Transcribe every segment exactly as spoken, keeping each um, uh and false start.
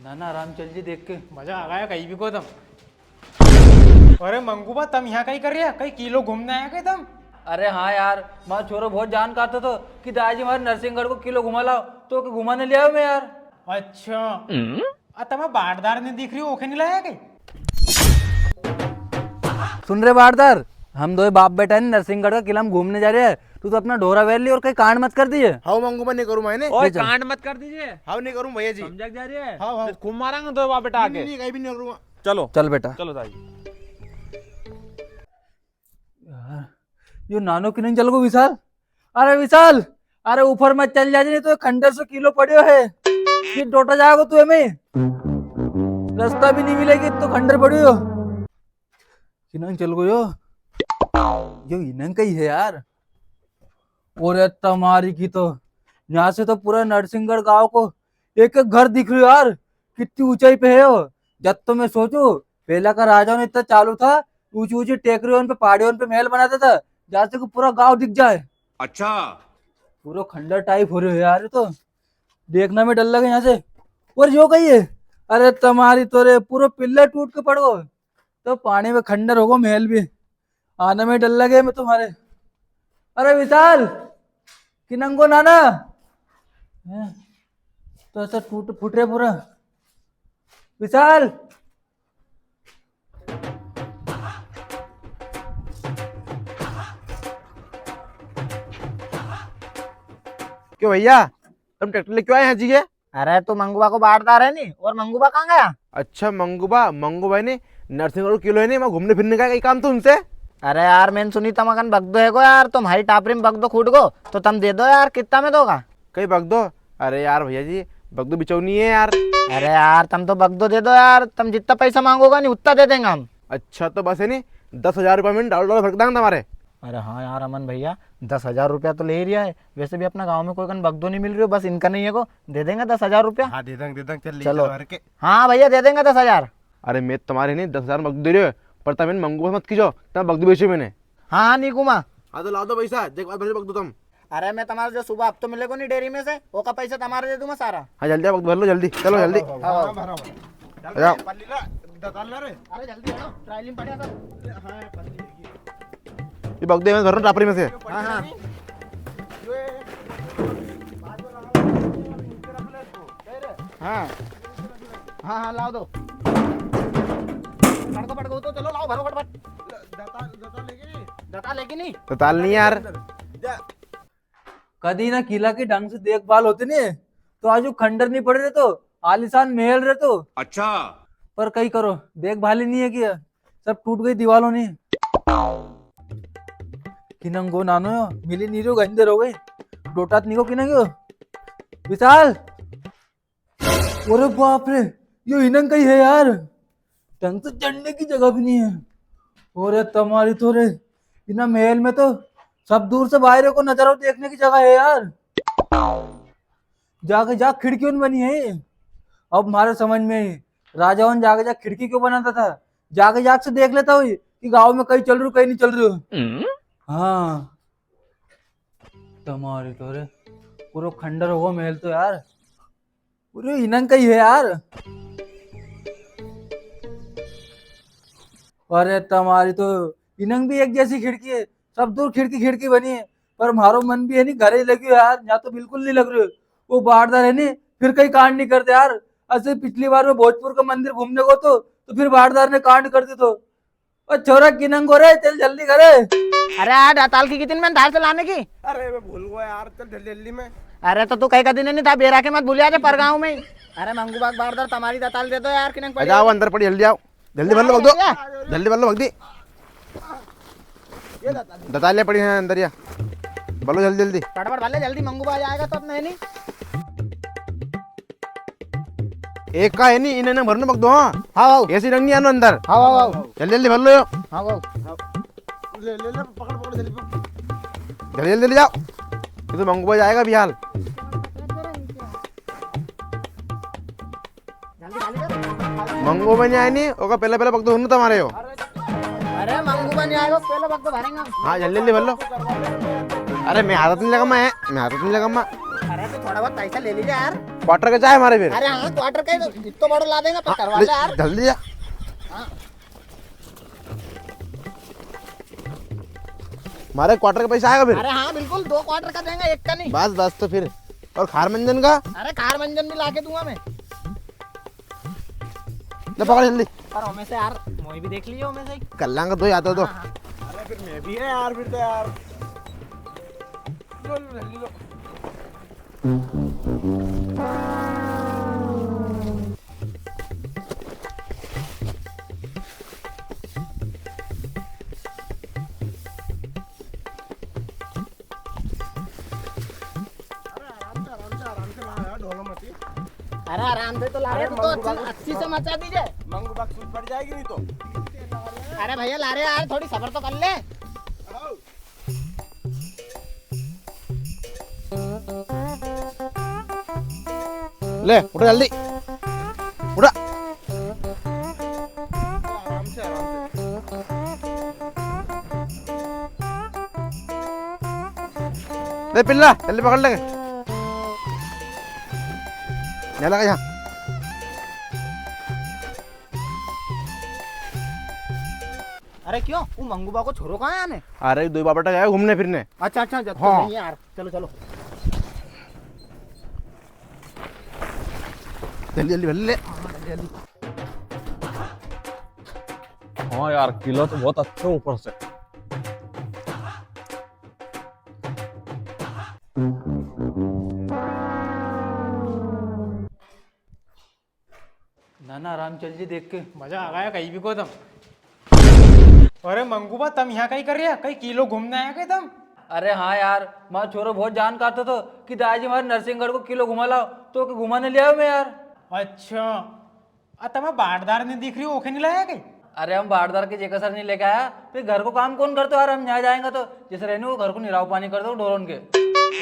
ना ना, आराम चल जी देख के। मजा आ गया कहीं भी को तम। अरे मंगू बा, तम यहाँ कहीं कर रहे हैं? कहीं किलो घूमने आया कहीं तम? अरे हाँ यार, मारो छोरो बहुत जान का तो, तो कि दाजी मारे नरसिंहगढ़ को किलो घुमा लाओ, तो के घुमाने ले आयो मैं यार। अच्छा। आ तमा बाटदार ने दिख रही हो, ओखे नहीं लाया कहीं? सुन रे बाटदार, हम दोई बाप बेटा है नरसिंहगढ़ का किला में घूमने जा रहे हैं। तू तो अपना ढोरा वेल ली और कहीं कांड मत कर दीजिए। हाँ मंगू बा, नहीं करूँ मैंने। ओए, ले चल। कांड मत कर दीजिए। हाँ, नहीं करूँ भैया जी। समझा जा रही है? हाँ, हाँ। खूब मारांगे दो बाप बेटा आके। नहीं, नहीं, कहीं भी नहीं करूँगा। चलो। चल बेटा। चलो दाई। यार, यो नानो किनंग चल गो विशाल। अरे विशाल, अरे ऊपर मत चल जाजे, नहीं तो खंडर सो किलो पड़ियो है। ये डोटा जाएगो तू हमें। रास्ता भी नहीं मिलेगी, तो खंडर पड़ियो। किनंग चल गयो? यो इनंग कहीं है यार। ओरे तमारी की तो, यहाँ से तो पूरा नरसिंहगढ़ गांव को एक एक घर दिख रही यार, कितनी ऊंचाई पे है वो। जब तो मैं सोचू, पहला का राजाओं ने इतना चालू था, ऊंची ऊंची टेकरियों पे, पहाड़ियों पे महल बनाता था, जहाँ से कि पूरा गांव दिख जाए। अच्छा। पूरा खंडर टाइप हो रहे हो यार, ये तो देखना में डर लगे यहाँ से। और यो कही है, अरे तमारी तो रे, पूरा पिल्लर टूट के पड़ गो, तो पानी में खंडर होगो महल भी। आने में डर लगे मैं तुम्हारे। अरे विशाल, किनंगो नाना, हैं? तो ऐसा टूट फुट रे पूरा। विशाल। क्यों भैया, तुम ट्रैक्टर लेके क्यों आए हैं जी के? अरे, तू मंगूबा को बाटदार है नी, और मंगूबा कहाँ गया? अच्छा, मंगूबा, मंगूबा ने नरसिंहगढ़ को किलो है नी, वहाँ घूमने फिरने का कई काम तो उनसे? अरे यार, मैंने सुनी तमाकन बगदो है को यार, तुम्हारी टापरी में बगदो खूट गो, तो तम दे दो यार, कितना में दोगा? कई बगदो? अरे यार भैया जी, बगदो बिचौनी है यार। अरे यार, तम तो बगदो दे दो यार, तम जितना पैसा मांगोगा नी, उतना दे देंगे हम। अच्छा, तो बस है नी, दस हजार रुपया में डाल डाल भर के देंगे तुम्हारे। अरे हाँ यार अमन भैया, दस हजार रुपया तो ले ही रिया है। वैसे भी अपना गांव में कोई कन बगदो नी मिल रियो, बस इनका नी है को, दे देंगे दस हजार रुपया। हाँ, दे देंगे, दे देंगे, चल ले चलो। चल भर के। हाँ भैया, दे देंगे दस हजार। अरे मैं तुम्हारे नी दस हजार में बगदो दे रियो, पर तम इन मंगू मत कीजो, तम बगदो बेचो मैंने। हाँ, हाँ, नी कूँ मैं। हाँ, तो ला दो पैसा, देख बाद भर बगदो तम। अरे मैं तुम्हारा जो सुबह हफ्तो मिलेगो नी डेयरी में से, ओका पैसा तुम्हारे दे दूंगा सारा। हाँ, जल्दी आओ, भर लो जल्दी, चलो जल्दी। हाँ, हाँ, भरो। आ जाओ। पल्ली ला, दताल ला रे। अरे जल्दी आओ, ट्राली में पड़े सब। ये बगदे में भरो टापरी में से। हाँ, हाँ। हाँ। हाँ, हाँ, लाओ दो। पड़ गो, पड़ गो, तो चलो, लाओ, भरो फटाफट। दताल, दताल लेके नी? दताल लेके नी? दताल नी यार। जा। कदी ना किला की ढंग से देखभाल होती नी, तो आज वो खंडर नी पड़े रहतो, आलीशान महल रहतो। अच्छा। पर कई करो, देखभाल ही नी है किया, सब टूट गई दीवालों नी। किनंगो नानो यो, मिली नी रियो, गंदे हो गई, डोटात निको किनंगो। विशाल, अरे बाप रे, यो इनंग कई है यार, ढंग से चढ़ने की जगह भी नी है। अरे तमारी तो रे, इना महल में तो सब दूर से बाहर को नजारा देखने की जगह है यार। जाके जाके खिड़की उन बनी है। अब मारे समझ में आई, राजाओं ने जाके जाके खिड़की क्यों बनाता था, जाके जाके से देख लेता हुई कि गांव में कई चल रही, कई नी चल रही। हाँ, तमारी तो रे, पूरो खंडर होगो महल तो यार। अरे इनंग कई है यार। अरे तमारी तो इनंग भी एक जैसी खिड़की है, सब दूर खिड़की खिड़की बनी है, पर म्हारो मन भी है नी घरे ही लग्यो यार, यहाँ तो बिल्कुल नी लग रही। वो बाटदार है नी, फिर कई कांड नी करते यार। ऐसे पिछली बार मैं भोजपुर का मंदिर घूमने को तो, तो फिर बाटदार ने कांड कर दियो तो। ओ छोरा किनंगो रे, चल जल्दी करे। अरे यार, दताल की कितनी मैंने धार से लाने की। अरे मैं भूल गया यार, चल जल्दी जल्दी में। अरे तो तू कई का दिन नी था, बेरा के मत भूलिया जे परगांव में। अरे मंगू बा के बाटदार, तमारी दताल दे दो यार, किनंग पड़ी। जाओ अंदर पड़ी, जल्दी आओ, जल्दी भर लो, भग दो। जल्दी भर लो, भग दी। दताल ले पड़ी है अंदर या, भर लो जल्दी जल्दी। फटाफट भर ले जल्दी, मंगू बा आएगा तो अपने है नी। एक का है नी, इनंग भरनो बगदो, हाँ। हाँ, आओ। ऐसी रंग नी आनो अंदर। हाँ, आओ, आओ। जल्दी जल्दी भर लो यो। हाँ, आओ। ले, ले, ले, पकड़, पकड़, जल्दी पकड़। जल्दी जल्दी ले जाओ, ये तो मंगू बा आएगा अभी हाल। मंगू बा नी आए नी, ओका पहले पहले बगदो भरनो तमारे यो। अरे मंगू बा नी आएगा, पहले बगदो भरेंगे। हाँ, जल्दी जल्दी भर लो। अरे मैं हाथ नी लगा मैं, मैं हाथ नी लगा मैं। अरे तो थोड़ा बहुत पैसा ले लीजिए यार। क्वार्टर का चाय मारे फिर। अरे हाँ, क्वार्टर का ही तो, इतना बड़ा ला देगा, पर हाँ, करवा ले, ले यार। जल्दी जा। हाँ। मारे क्वार्टर का पैसा आएगा फिर? अरे हाँ, बिल्कुल, दो क्वार्टर का देंगे, एक का नहीं। बस, बस तो फिर। और खार मंजन का? अरे, खार मंजन भी लाके दूंगा मैं। ले पकड़ जल्दी। पर हमें से यार, मोई भी देख लियो हमें से। कर लांगा दो याद हो तो। हाँ, हाँ। अरे फिर मैं भी है यार, फिर तो यार। लो, लो, जल्दी लो। अरे आराम से, आराम से, आराम से ला यार, ढोलो मती। अरे आराम से तो ला रहे, अरे तू तो मंगू अच्छी, बाबू, अच्छी से मचा दीजिए। मंगू बाग सूझ पड़ जाएगी नहीं तो। अरे भैया ला रहे यार, थोड़ी सब्र तो कर ले। आओ। ले, उठा जल्दी। उठा। आराम से, आराम से। ले पिल्ला, जल्दी पकड़ ले। यहाँ लगा यहाँ। अरे क्यों? वो मंगू बा को छोरो कहाँ है आने? अरे दो बाबा टक आया घूमने फिरने। अच्छा, अच्छा, जब हाँ। तो नहीं है यार। चलो, चलो। जल्दी, जल्दी, जल्दी ले। हाँ, जल्दी, जल्दी। हाँ यार, किलो तो बहुत अच्छे ऊपर से। ना, ना, आराम चल जी देख के। मजा आ गया कहीं भी को तम। अरे मंगू बा, तम यहाँ कहीं कर रहे हैं? कहीं किलो घूमने आया कहीं तम? अरे हाँ यार, मारो छोरो बहुत जान काटतो थो कि दाई जी मारे नरसिंहगढ़ को किलो घुमा लाओ, तो ओके घुमाने ले आयो मैं यार। अच्छा, आ तमा बारदार नहीं दिख रही, ओके नहीं लाया कहीं? अरे हम बारदार के जेका सर नहीं लेके आया, फिर घर को काम कौन करतो यार? हम यहाँ जाएंगे तो जैसे रहने वो घर को निराव पानी कर दो ढोरन के।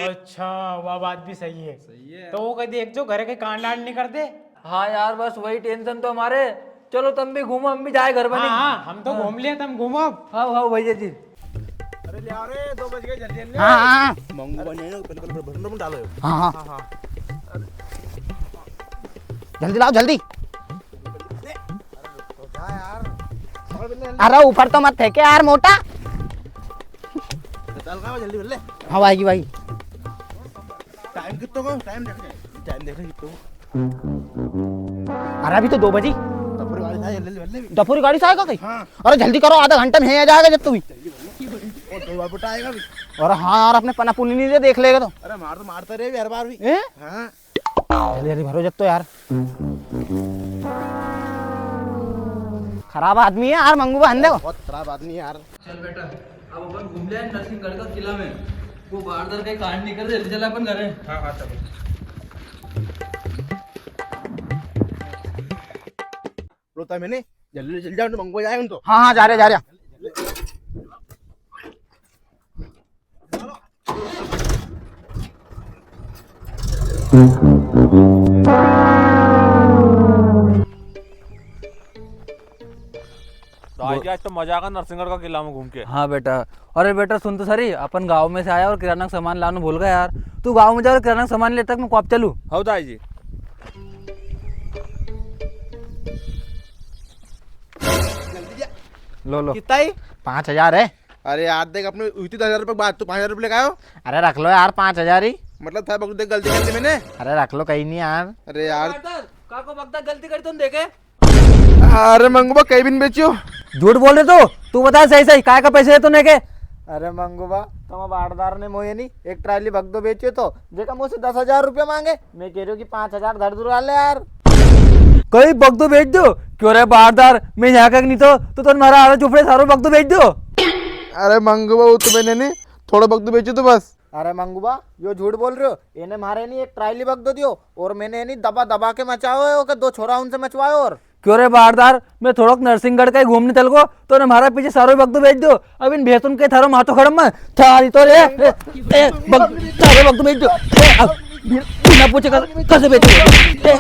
अच्छा, वह बात भी सही है। सही है। तो वो कहीं देख जो घर के कांड आंड नहीं करते। हाँ यार, बस वही टेंशन तो हमारे। चलो, तुम भी घूमो, हम भी जाए घर बनी। हाँ, हाँ, हम तो हाँ। घूम लिया, तुम घूमो अब। हाँ, हाँ, भैया जी। अरे, ले आ रे, दो बज गए, जल्दी, जल्दी। हाँ, हाँ। मंगू बन जाएगा, पहले, पहले बर्तन में डालो। हाँ, हाँ। हाँ, हाँ। जल्दी लाओ, जल्दी। ले। अरे, रुक तो जा यार। और भी ले, ले। अरे, ऊपर तो मत फेंके यार, मोटा। चल, खाओ, जल्दी, ले। हाँ, भाई, भाई। टाइम कितने को? टाइम देख, टाइम देख कितने को। अरे अभी तो दो बजी। दफोरी गाड़ी से आएगा, ले ले, ले ले। दफोरी गाड़ी से आएगा कहीं? हाँ। अरे जल्दी करो, आधा घंटा में आ जाएगा जब तो भी। जल्दी बोलो। और दो बार बुटा आएगा भी। अरे हाँ यार, अपने पना पुनी नहीं दे, देख लेगा तो। अरे मार तो मारता रहे भी हर बार भी। हैं? हाँ। जल्दी जल्दी भरो जब तो यार। खराब आदमी है यार मंगू बा, अंधे को। बहुत खराब आदमी है यार। चल बेटा, अब अपन घूम ले नरसिंहगढ़ का किला में। वो बारदार कहीं कांड नहीं कर दे, जल्दी चल अपन घरे। हाँ, हाँ, चलो। रोता मैंने, जल्दी चल जाओ, मंगू बा जाए उन तो। हाँ, हाँ, जा रहे, जा रहे। तो आज, आज तो मजा आगा नरसिंहगढ़ का किला में घूम के। हाँ बेटा। अरे बेटा सुन तो सरी, अपन गांव में से आया और किराना का सामान लाना भूल गया यार। तू गांव में जा और किराना का सामान ले, तक मैं वापस चलूँ। हाँ दाई जी। लो लो। कितना ही? पाँच हजार है। अरे यार देख, अपने हुई थी दस हजार रुपये की बात, तू पाँच हजार रुपये लेके आयो। अरे रख लो यार, पाँच हजार ही। मतलब था बगदू, देख गलती कर ली मैंने। अरे रख लो, कहीं नहीं यार। अरे यार। काको बगदा गलती करी तुम देखे। अरे मंगू बा, कहीं भी नहीं बेचियो। झूठ बोल रहे तू, तू बता सही सही, काय का पैसे है तूने के? अरे मंगू बा, तमा बारदार ने मोये नहीं एक ट्राली बगदो बेचियो तो, जेका मुझसे दस हजार रुपया मांगे, मैं कह रही हूँ कि पाँच हजार धर दूँ ले यार। कई बगदो बेच दो? क्यों रे बारदार, मैं यहाँ का नहीं तो, तो तुम मारा आवे चुपड़े सारो बगदो बेच दो। अरे मंगू बा, वो तो मैंने नहीं, थोड़ा बगदो बेचियो तो बस। अरे मंगू बा, यो झूठ बोल रहे हो। इने मारे नहीं एक ट्राली बगदो दियो और मैंने नहीं दबा दबा के मचाओ है, ओके दो छोरा उनसे मचवाओ और। क्यों रे बारदार, मैं थोड़ोक नरसिंहगढ़ का ही घूमने चल गो, तो ने मारा पीछे सारो बगदो बेच दो। अब इन भैंसुन के थारो माथो खड़म में, थारी तो रे, ए, ए, बग-, सारो बगदो बेच दो। ए, अब बिना पूछे कर, कैसे बेच दो? ए।